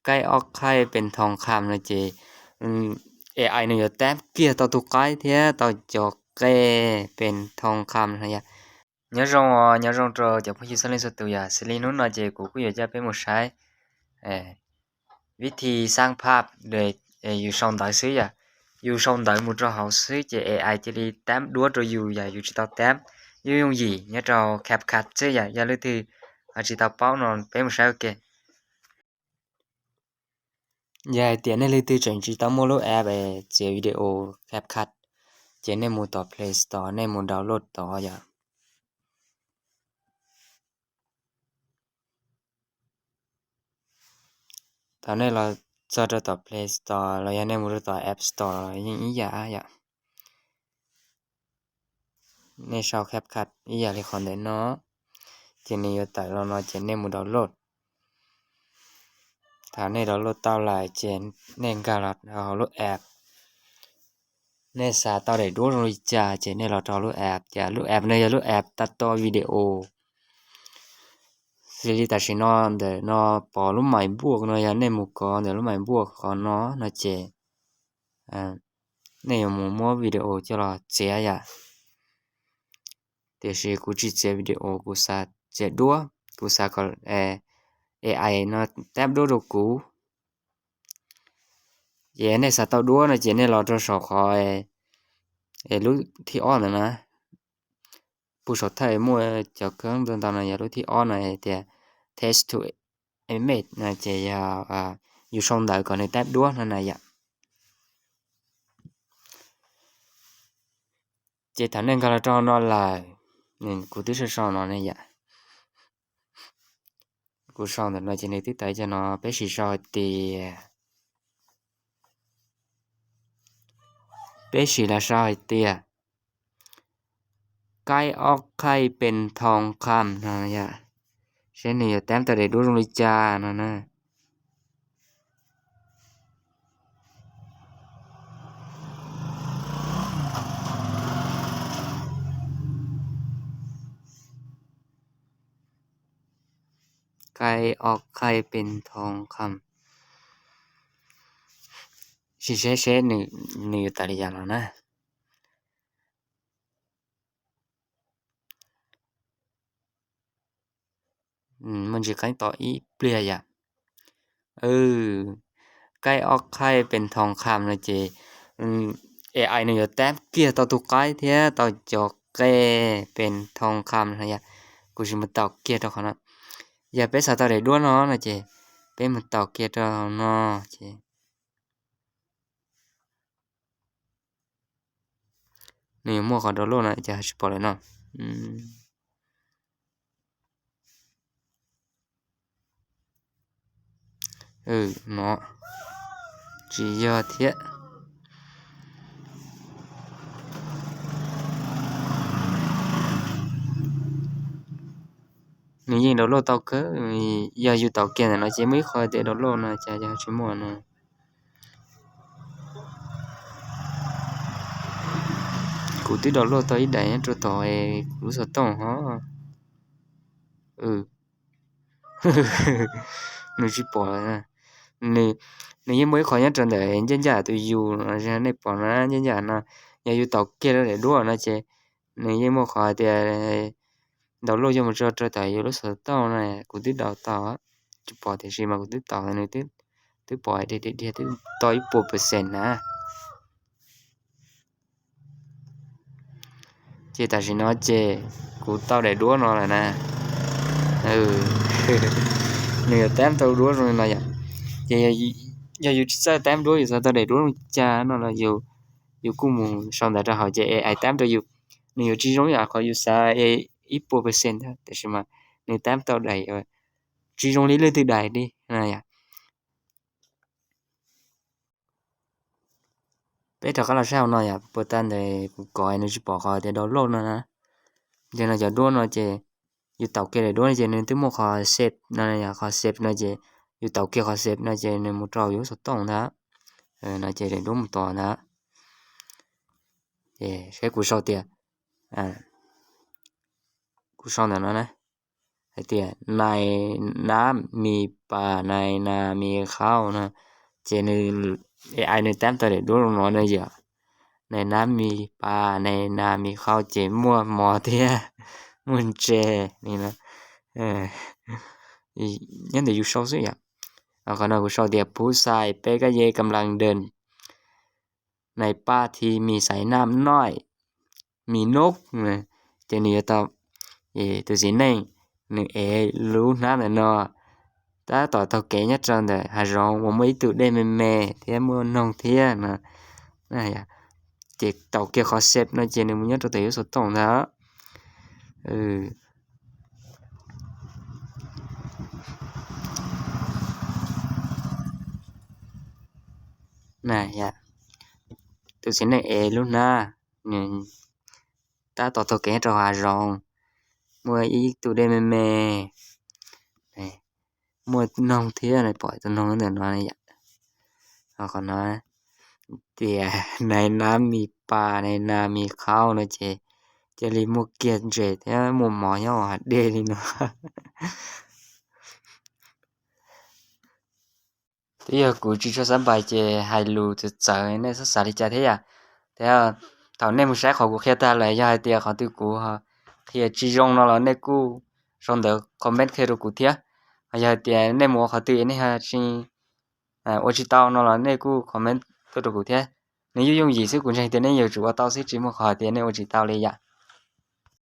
Kaij ob qhaij pes thoo qham no ces AI nws yuav tab kiag tau tus qaib thiab tau cov qe pes thoo qham no yom. Nyob zoo, nyob zoo rau cov phooj ywg txhua leej txhua tus yom. Xws li hnub no ces kuv kuj yuav coj peb mus saib vib thi xab phaj, yus sau ntawv xwb yom. Yus sau ntawv mus rau hauv xwb ces AI cia li tab duab rau yus yom, yus tsis tau tab. Yooj yooj yim nyob rau CapCut xwb yom, yog leej twg ho tsis tau paub no peb mus saib ua ke. Yog hais tias nej leej twg tseem tsis tau muaj lub app txiav video CapCut, ces nej mus tom Play Store nej mus download tod yom. Thaum nej los txog rau tom Play Store los yog nej mus rau tom App Store los yeej ib yam yom. Nej sau CapCut ib yam li qhov ntawm no, ces nws yuav tawm los no ces nej mus download. Thaum nej download tau lawm ces nej nkag los hauv lub app. Nej xav tau daim duab zoo li cas ces nej los rau lub app, ces lub app no yog lub app tab tom video. Xws li tam sim no ntawm no pom lub maiv npuaj no, yog nej mus kov ntawm lub maiv npuaj qhov no no ces nej yuav mus muab video coj los txiav yom. Tiam sis kuv tsis txiav video, kuv xav txiav duab, kuv xav kom AI no tab duab rau kuv. Ces nej xav tau duab no ces nej los rau saum qhov lub thib ob ntawm na. Puag saum thawj muaj cov kheeb ntau ntau no yog lub thib ob no tias Text to Image no ces yog yus sau ntawv kom nws tab duab no na yom. Ces thaum nej nkag los rau no lawm, kuv twb sau sau no ne yom. Kuv sau ntawm no ces nws twb tawm cov no, peb sim sau hais tias, peb sim los sau hais tias kaij ob qhaij pes thoo qham no yom. Seb nws yuav tab tau daim duab zoo li cas no na. Kaij ob qhaij pes thoo qham. Sim seb seb nws yuav tawm li cas los na. Muaj ntsis qeeb tos ib pliag yom. Kaij ob qhaij pes thoo qham no ces AI nws yuav tab kiag tau tus qaib thiab tau cov qe pes thoo qham no yom. Kuv sim mus taus kiag rau qhov no. Yog peb xav tau daim duab no no ces peb mus taus kiag rau no ces nws yuav muaj qhov download no ces tsis pom lawm no. No tsis yog thiab. Nws yeej download tau kawg, yog yus taus kiag ntawm no ces muaj ib qho tias download no cas yog tsis muaj no. Kuv twb download tau ib daim nyob rau tom kuv lub xov tooj ho. Nws tsis pom. Nws yeej muaj ib qho nyob rau ntawm ncaj ncaj tus yus no, nej pom na, ncaj ncaj no, yog yus taus kiag rau daim duab no ces nws yeej muaj qhov tias download coj mus tso rau tom yus lub xov tooj no, kuv twb download tau, tsis pom tiam sis mas kuv twb taus, nws twb pom dhia dhia twb tau ib puas percent na. Ces tam sim no ces kuv tau daim duab no lawm na. Nws yuav tab tau duab zoo li no yom. Ces yog yus tsis txawj tab duab, yus xav tau daim duab zoo cas no los yus kuj mus sau ntawv rau hauv ces AI tab rau yus. Nws yuav tsis zoo ib yam qhov yus xav ib puas percent thiab, tiam sis mas nws tab tau daim tsis zoo li leej twg daim li na yom. Peb rov qab los saib hauv no yom, puas tas ntawm kuv kov nws tsis pom qhov tias download no na. Ces no cov duab no ces yus taus kiag daim duab no ces nws twb muaj qhov save no, qhov save no ces yus taus kiag qhov save no ces nws mus rau yus lub xov tooj ntag. No ces daim duab mus tod ntag. Ces saib kuv sau tias, kuv sau ntawm no na, hais tias nai nab mis pas nais nas mis qhaub no, ces nws, A I nws tab tau daim duab zoo no no yom, nais nab mis pas nais nas mis qhaub ces muaj mov thiab, muaj ntses li no. Nyob ntawm yus sau xwb yom. Qhov no kuv sau tias phub xais peb kab ye kam las dees, nais paj thi mis xais naj noj, mis noj, ces nws yuav tau, tus txiv neej nws ev lub hnab ntawm no tab tom taug kev nyob rau ntawm hav zoov uas muaj ib tug dej me me thiab muaj noog thiab no. Ces tau kiag qhov seb no ces nws mus nyob rau tom yuav xov tooj ntag. Tus txiv neej ev lub hnab, tab tom taug kev nyob rau hav zoov, muaj ib tug dej me me, muaj noog thiab, pom tus noog ntawm no yom. Qhov no tias nais nab mis pas nais nas mis qhaub no ces cia li muaj kiag ntses thiab muaj mov nyob hauv hav dej li no. Twb yog kuv tsis tshua xav npais ces hais lus txawv txawv nej txhob xav li cas thiab yom. Thiab thaum nej mus saib qhov kuv qhia tag lawm, yog hais tias qhov twg kuv qhia tsis zoo no los nej kuj sau ntawv comment qhia rau kuv thiab. Ho yog hais tias nej mus ua qhov twg nej ho tsis ua tsis tau no los nej kuj comment tuaj rau kuv thiab. Nws yooj yooj yim xwb, kuv ntseeg tias nej yuav tsum ua tau xwb, tsis muaj qhov hais tias nej ua tsis tau li yom.